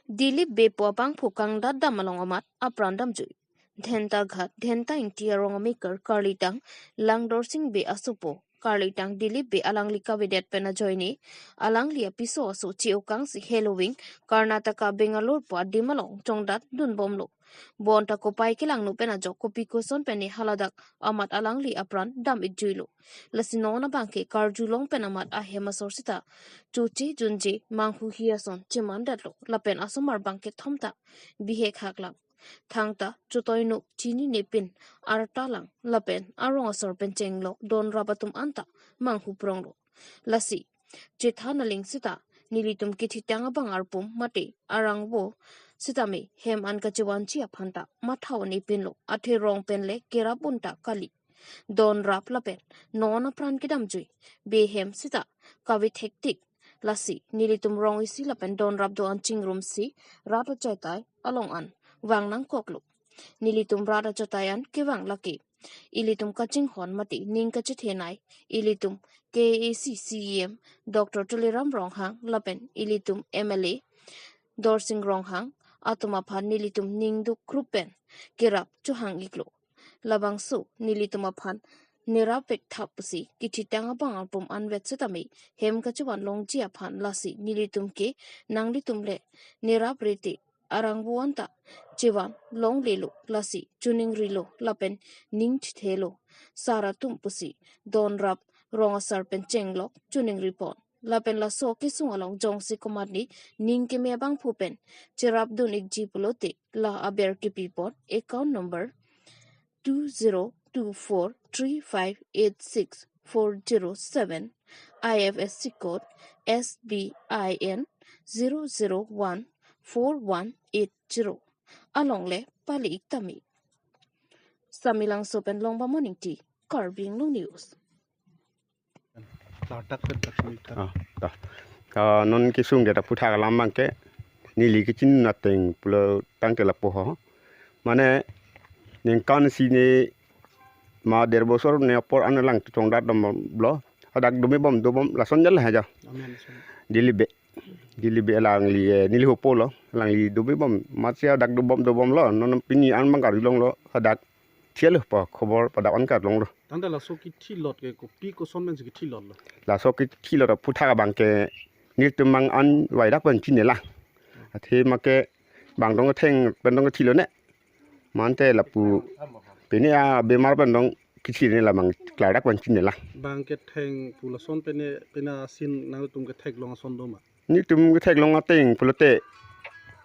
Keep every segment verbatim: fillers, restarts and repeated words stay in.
Dilip Bey pu abangphu kangdat dam along amat apran damjui. Dhentaghat, Dhenta Ingti arong amekar Karlitang Langdorsing Bey asopo Karlitang Dilip Bey alangli kavedet pen ajoine alangli apiso aso che-okangsi heloving Karnataka Bangalore pu adim along chongdat dunbomlo. Bonta kopai kelangno pen ajok kopi koson pen ne haladak amat alangli apran dam-ikjuilo. Lasi non abangke karjulong pen amat ahem asor sita choche junje manghuhi ason chemandetlo lapen asomar bangkethom ta bihek haklang. Thangta chotoinuk chininepin artalang lapen arong asor pen chenglok donrap atum anta manghupronglo. Lasi chethan aling sita nelitum kethitang abang arpum mate arangvo sitame hem an kachevanji aphan ta matha un-epinlo, athe rong pen le kerap un ta kali. Donrap lapen non apran kedamjui Bey hem sita kave thektik. Lasi nelitum rong isi lapen donrap do-an chingrumsi rat achatai along an vang nangkoklo. Nelitum rat achatai an kevang lake ilitum kachinghon mate ning kachethenei ilitum K A A C C E M Doctor Tuliram Ronghang lapen ilitum M L A Dorsing Ronghang atum aphan nelitum ning dukrup pen kerap chohang-iklo. Labangso nelitum aphan nerap vek thap pusi kethitang abang arpum anvet setame hem kachevan longji aphan, lasi nelitum ke nanglitum le nerap rete arangvo anta chevan longlelo, lasi choningrilo lapen ning chethelo sar atum pusi donrap rong asar pen chenglok choningripon. Lapen laso kesung along jongsi komatne ning keme abangphu pen cherap dun-ikji pulote la aber kepipon account number two zero two four three five eight six four zero seven, I F S C code S B I N zero zero one four one eight zero along le pali-ik tame. Samelangso pen Longbamon Ingti, Karbi Anglong News. Klardak pen tak kami tak. Ah, ta. Ah, non kesung dia ta aphuthak alam abangke neli kechinine ateng pulo tangte lapu ho. Mane ningkan isi ne ma der bosor ne apor an lang chongdat dambomlo. Hadak dumebom dobom lason jala haja. Amen. Dilip Bey. Dilip Bey alangli, eh, neli hopolo. Alangli dumebom. Matsi hadak dobom dobomlo. Non pini an abang karjulonglo. Hadak thielo pa khobor padap an karlonglo. Tangte laso kethilot ke kopi koson pensi kethilotlo? Laso kethilot aphuthak abangke nelitum abang an vaidak pen chinine lang. Athema ke bang dong theng pen dong thilo ne. Mante lapu pini abemar pen dong kechinine, la abang klardak pen chinine lang. Bang ketheng pu lason pene pena asin nangtum ketheklong ason doma? Nelitum ketheklong ateng pulote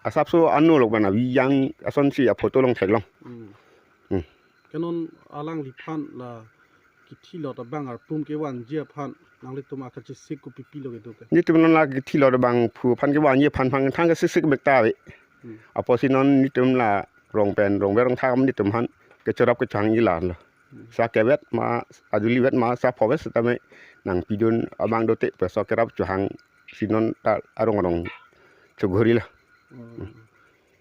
asapso ano lok bana wi yang asonsi aphoto along theklong. Hmm. Hmm. Ke non alangliphan la kethilot abang arpum kevanji aphan nanglitum akachesik kopi pilo kedo ke? Nelitum non la kethilot abangphu aphan kevanji aphan phang thang kesisik bek ta ave. Hmm. Apotsi non nelitum la rong pen rong berong tham nelitum aphan kechorap kechang ila lo. Hmm. Sa kevet ma, ajuli vet ma, sa phoves tame nangpidun abang dote peso kerap chohangsi non ta arong arong chogori lo. Hmm.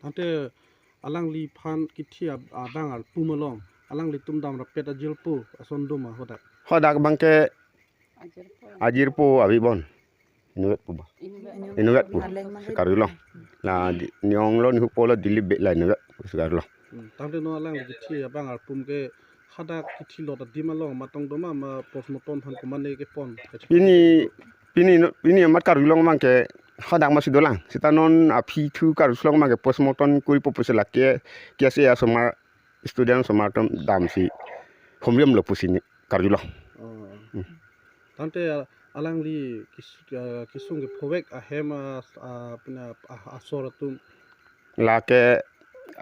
Ante alangliphan kethi ab-, abang arpum along alanglitum damrappet ajirpo ason doma hadak? Hadak abangke ajirpo avepon. Inutvet pu ba? Inutvet pu. Karjulong. La di, ne-ong lo, ne hupo lo, Dilip Bey la inutvet pu si karjulong. Hmm, tangte non alangli kethi abang arpum ke hadak kethilot adim along matong doma ma postmortem aphan komatne kepon? Pini, pini no, pini amat karjulong abangke hadak masi dolang. Seta non aphi thu karjulong abangke postmortem kuripo pusi lake K S A asomar student asomar atum damsi humriamlo pusi ne karjulong. Oh. Hmm. Tangte, ah, alangli kes-, ah, kesung kephovek ahem, ah, ah, pina, ah, asor atum? Lake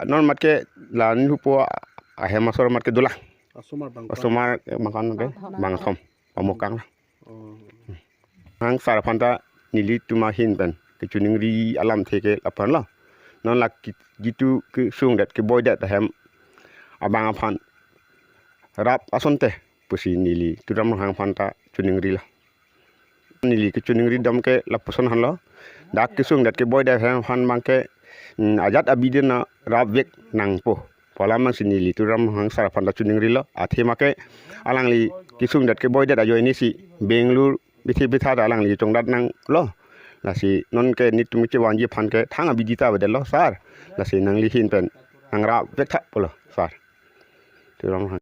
non amat ke la ne hupo ahem asor amat ke dolang. Asomar bang, asomar, eh, bangkethom ke? Bangkethom. Bangkethom. Pamokang la. Oh. Hang sar aphan ta nelitum ahin pen kechiningri alamthe ke lapu-an lo. Non la ki-, jitu kesungdet keboidet ahem abang aphan rap asonte pusi neli Tuliram Ronghang aphan ta chiningrilo. Neli kechiningri dam ke lapuson henlo. Dak kesungdet keboidet ahem aphan abangke, mm, ajat abidi na rap vek nangpo pu alam abangsi neli Tuliram Ronghang sar aphan ta chiningrilo. Athema ke alangli kesungdet keboidet ajoinesi Bangalore bithi bitha ta alangli chongdat nanglo. Lasi nonke netum kevangji aphan ke thang abidi ta avedetlo sir. Lasi nangli ahin pen nangrap vek tha pulo sir. Turam